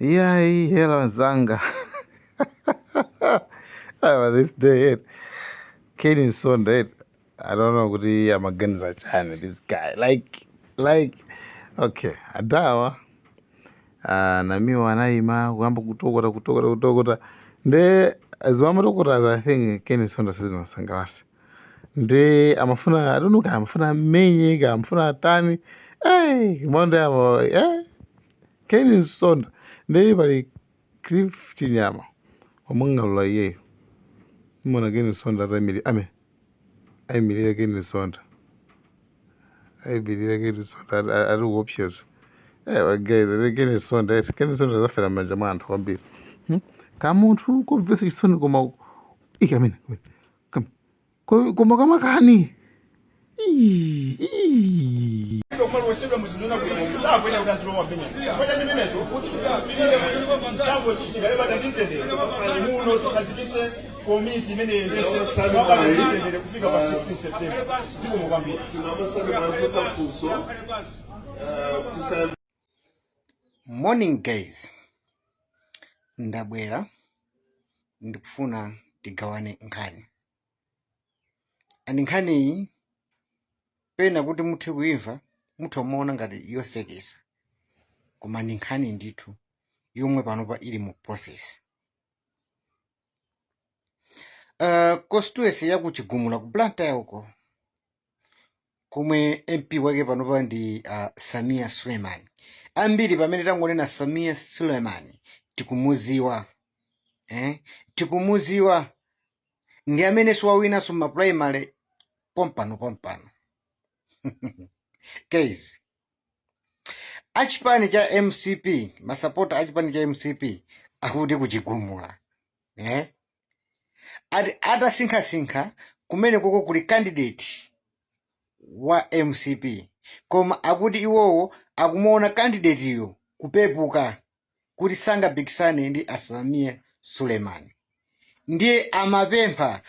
Iyayi, hello nzanga. Ah, this day it. Ken Msonda it. I don't know kuti amaganiza chani this guy. Like okay, adawa Namiwa anayima kuyamba kutokota kutokota kutokota. Nde zimamatokota I think Ken Msonda sizimasangalasa. Nde amafuna I don't know kaya amafuna amenye kaya amafuna atani. Hey, monde ama eh Ken Msonda ndiye pali Cliff Chinyama wamang'alula iyeyo mona Ken Msonda atayimiri ame ayimirira Ken Msonda ayimirira Ken Msonda ali kuopseza eh guys Ken Msonda eh Ken Msonda zafera m'manja mwa anthu kwambiri. Kamunthu komvetsa chisoni koma ika amene koma kamakani. Ii, ii. Kumalowesedwa muzinzona bwino sakuyenera kuti azilowa mmene chifukwa cha chimenecho kuti tipirire kuti chisankho chikhale bata ndi mtendere muno tikhazikise komiti imene iyendese mwabata ndi mtendere kufika pa 16 September. Zikomo kwambiri. Morning guys, ndabwera ndikufuna tigawane nkhani and nkhaniyi pena kuti muthe kuimva mutha kumaona ngati yosekesa koma ndi nkhani ndithu yomwe panopa ili mu process. Constituency ya ku Chigumula ku Blantyre uko komwe MP wake panopa ndi Sameer Suleman. Ambiri pamene tangonena Sameer Suleman tikumuziwa, eh? Tikumuziwa ndi amene siwawinanso ma primary pompano pompano. Guys, achipani cha MCP, masapota achipani cha MCP akuti kuchigumula, eh? Ati atasinkhasinkha kumene koko kuli candidate wa MCP koma akuti iwowo akumuona candidate yo kupepuka kuti sangapikisane ndi a Sameer Suleman. Ndiye amapempha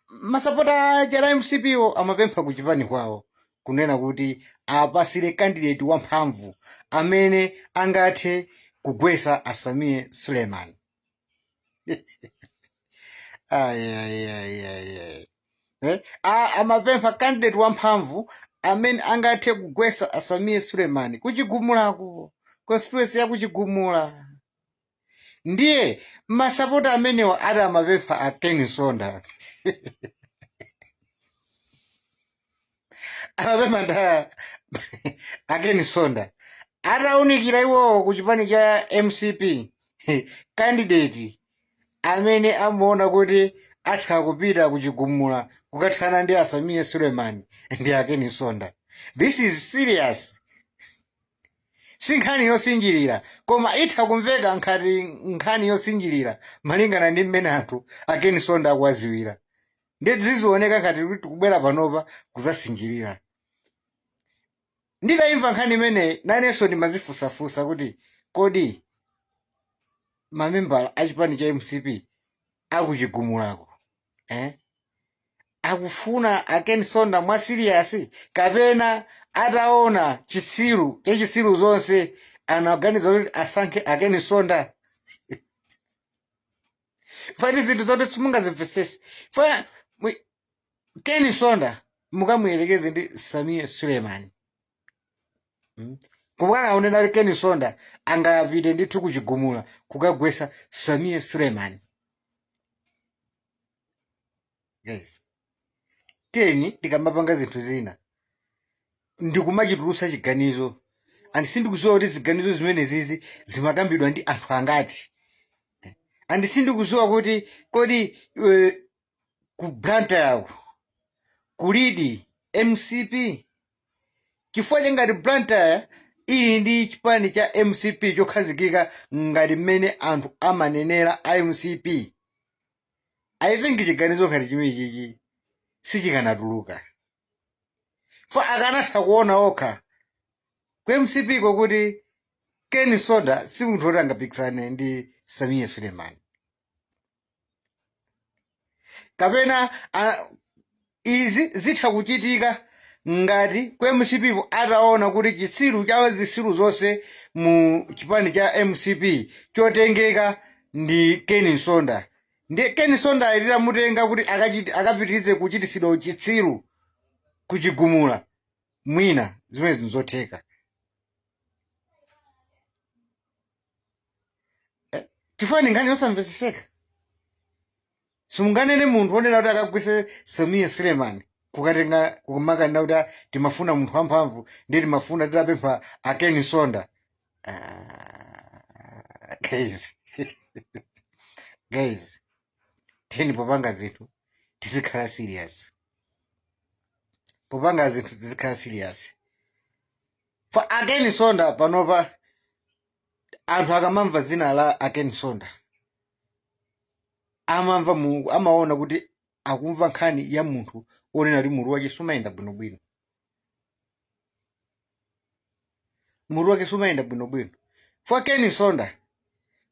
masapota cha MCP wo amapempha kuchipani kwawo kunena kuti apasire candidate wamphamvu amene angathe kugwesa a Sameer Suleman. Ay, ay, ay, ay, ay. Eh? Amapempha candidate wamphamvu amene angathe kugwesa a Sameer Suleman kuchigumulako, constituency ya kuchigumula. Ndiye masapota amenewa ati amapempha a Ken Msonda. Amapempha nda a Ken Msonda. Ataunikira iwowo ku chipani cha MCP candidate amene amaona kuti atha kupita kuchigumula kukathana ndi a Sameer Suleman ndi a Ken Msonda. This is serious. Si nkhani yosinjirira koma itha kumveka ngati nkhani yosinjirira malingana ndi mmene anthu a Ken Msonda akuwaziwira. Ndiye zizioneka ngati kuti tikubwera panopa kuzasinjirira. Nditayimva nkhani imeneyi nanenso ndimazifunsafunsa kuti kodi mamembala a chipani cha MCP akuchigumulako, eh? Akufuna a Ken Msonda mwa serious kapena ataona chisiru cha chisiru zonse anaganiza kuti asankhe a Ken Msonda? Fati zinthu zoti simungazimvesese. Fa Ken Msonda mukamuyelekeze ndi Sameer Suleman. Koma akaonena kuti Ken Msonda angapite ndithu kuchigumula kukagwesa Sameer Suleman. Guys, teni tikamapanga zinthu zina ndikumachitulutsa chiganizo and sindikudziwa kuti ziganizo zimene zizi zimakambidwa ndi anthu angati and sindikudziwa kuti kodi ku Blantyre kulidi MCP chifukwa changati Blantyre ili ndi chipani cha MCP chokhazikika ngati mmene anthu amanenera a MCP. I think chiganizo ngati chimene chichi sichikanatuluka. Fa akanatha kuona okha ku MCP ko kuti Ken Msonda si munthu woti angapikisane ndi Sameer Suleman. Kapena izi zitha kuchitika ngati ku MCP ko ataona kuti chitsiru cha zisiru zonse Mu chipani cha MCP chotengeka ndi Ken Msonda. Ndiye Ken Msonda titamutenga kuti akapitirize kuchitisidwa uchitsiru kuchigumula, mwina zimene nzotheka. Chifukwa ndi nkhani yosamvetseseka. Simunganene munthu wonena kuti akagwetse Sameer Suleman kukatenga kumakanena kuti, "Ah, timafuna munthu wamphamvu, ndiye timafuna titapempha a Ken Msonda." Ah, guys, guys, tiyeni popanga zinthu tizikhala serious. Popanga zinthu tizikhala serious. For a Ken Msonda panopa, anthu akamamva dzina la a Ken Msonda amamva amaona kuti akumva nkhani ya munthu onena kuti mutu wake sumayenda bwinobwino, mutu wake sumayenda bwinobwino. For Ken Msonda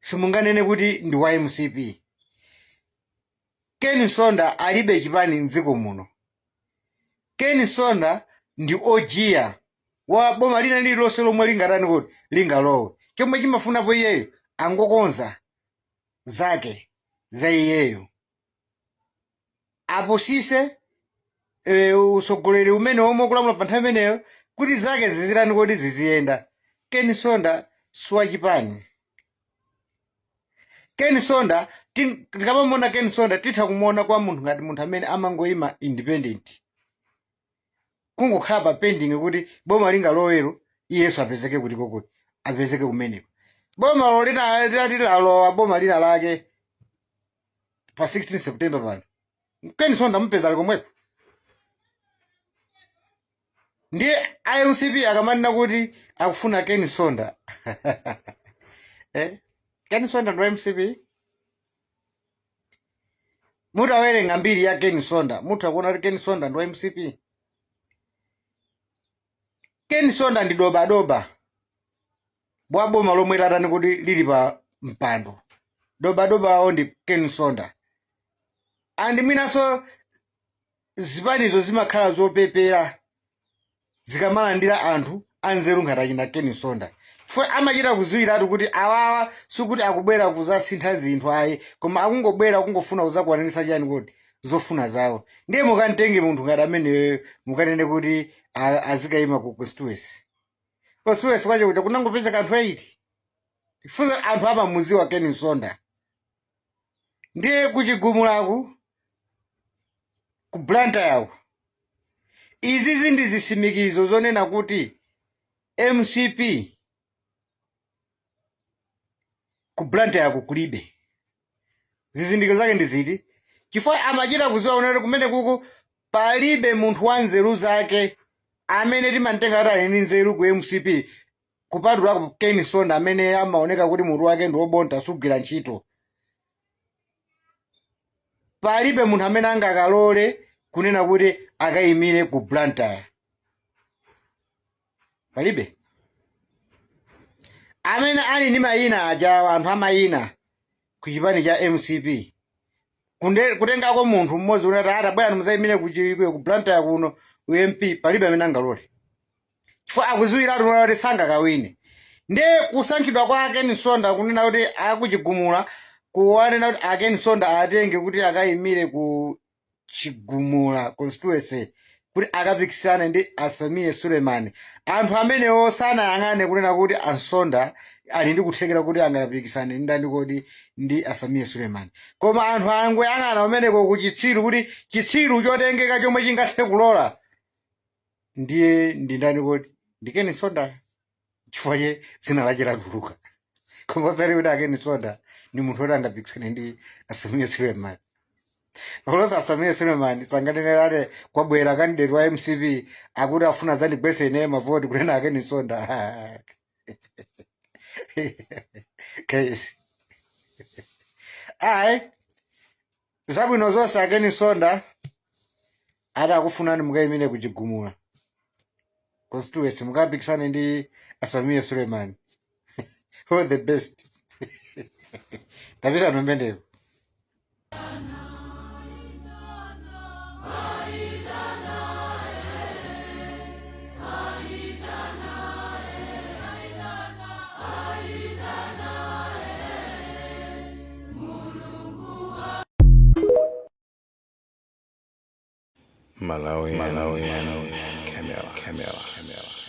simunganene kuti ndi wa MCP. Ken Msonda alibe chipani mdziko muno. Ken Msonda ndi ojiya wa boma lina lililonse lomwe lingatani kuti lingalowe. Chomwe chimafunapo iyeyo angokonza zake za iyeyo, apusise utsogoleri umene omwe ukulamula pa nthawi imeneyo kuti zake zizitani kuti ziziyenda. Ken Msonda siwachipani. Ken Msonda tikamamuona Ken Msonda titha kumuona kwa munthu ngati munthu amene amangoyima independent, kungokhala pa pending kuti boma lingalowero iyenso apezeke kuti kokuti apezeke kumeneko. Boma litati lalowa boma lina lake pa 16 September pano, Ken Msonda mupeza ali komweko. Ndiye MCP akamanena kuti akufuna Ken Msonda, Ken Msonda ndi wa MCP? Mutawerenga mbiri ya Ken Msonda mutha kuona kuti Ken Msonda ndi wa MCP. Ken Msonda ndi dobadoba wa boma lomwe latani kuti lili pa mpando. Dobadoba wawo ndi Ken Msonda. And mwinanso zipanizo zimakhala zopepera zikamalandira anthu anzeru ngati achina Ken Msonda, chifukwa amachita kudziwiratu kuti awawa sikuti akubwera kuzasintha zinthu ayi, koma akungobwera kungofuna kuzakwaniritsa chani kuti zofuna zawo. Ndiye mukamtenge munthu ngati ameneyo mukanene kuti azikayima ku constituency, constituency kwache kuti kunangopezeka anthu 8 chifukwa anthu amamuziwa Ken Msonda. Ndiye kuchigumulaku ku Blantyre izizi ndi zitsimikizo zonena kuti MCP ku Blantyre kulibe. Zizindikiro zake ndi ziti? Chifukwa amachita kuziwa kunena kumene kuku palibe munthu wa nzeru zake amene timamtenga kuti ali ndi nzeru ku MCP kupatula Ken Msonda amene amaoneka kuti mutu wake ndi wobonta, sugwira ntchito. Palibe munthu amene angakalole kunena kuti akayimire ku Blantyre, palibe. Amene ali ndi mayina ajawa, anthu amayina ku chipani cha MCP, kutengako munthu mmodzi unati atabwera muzayimire ku Blantyre kuno uMP, palibe amene angalole chifukwa akuziwiratu kuti sangakawine. Ndiye kusankhidwa kwa a Ken Msonda kunena kuti akuchigumula kuwanena kuti a Ken Msonda atenge kuti akayimire ku Chigumula constituency kuti akapikisane ndi a Sameer Suleman, anthu amenewo sanayang'ane kunena kuti a Msonda ali ndi kuthekera kuti angapikisane ndi ndani kodi ndi a Sameer Suleman, koma anthu angoyang'ana kumeneko ku chitsiru, kuti chitsiru chotengeka chomwe chingathe kulola ndiye ndi ndani kodi? Ndi Ken Msonda, chifukwa che dzina lake latuluka, koma osati kuti a Ken Msonda ndi munthu woti angapikisane ndi a Sameer Suleman. Olonso a Sameer Suleman sanganenere kwabwera candidate wa MCP akuti afuna zandigwetse ine mavoti kunena a Ken Msonda. Guys, ayi, zabwino zonse a Ken Msonda. Ati akufunani mukayimire kuchigumula constituency mukapikisane ndi a Sameer Suleman, all the best. Tapita nombendepo. Malawi, Malawi, Camera, Camera, Camera.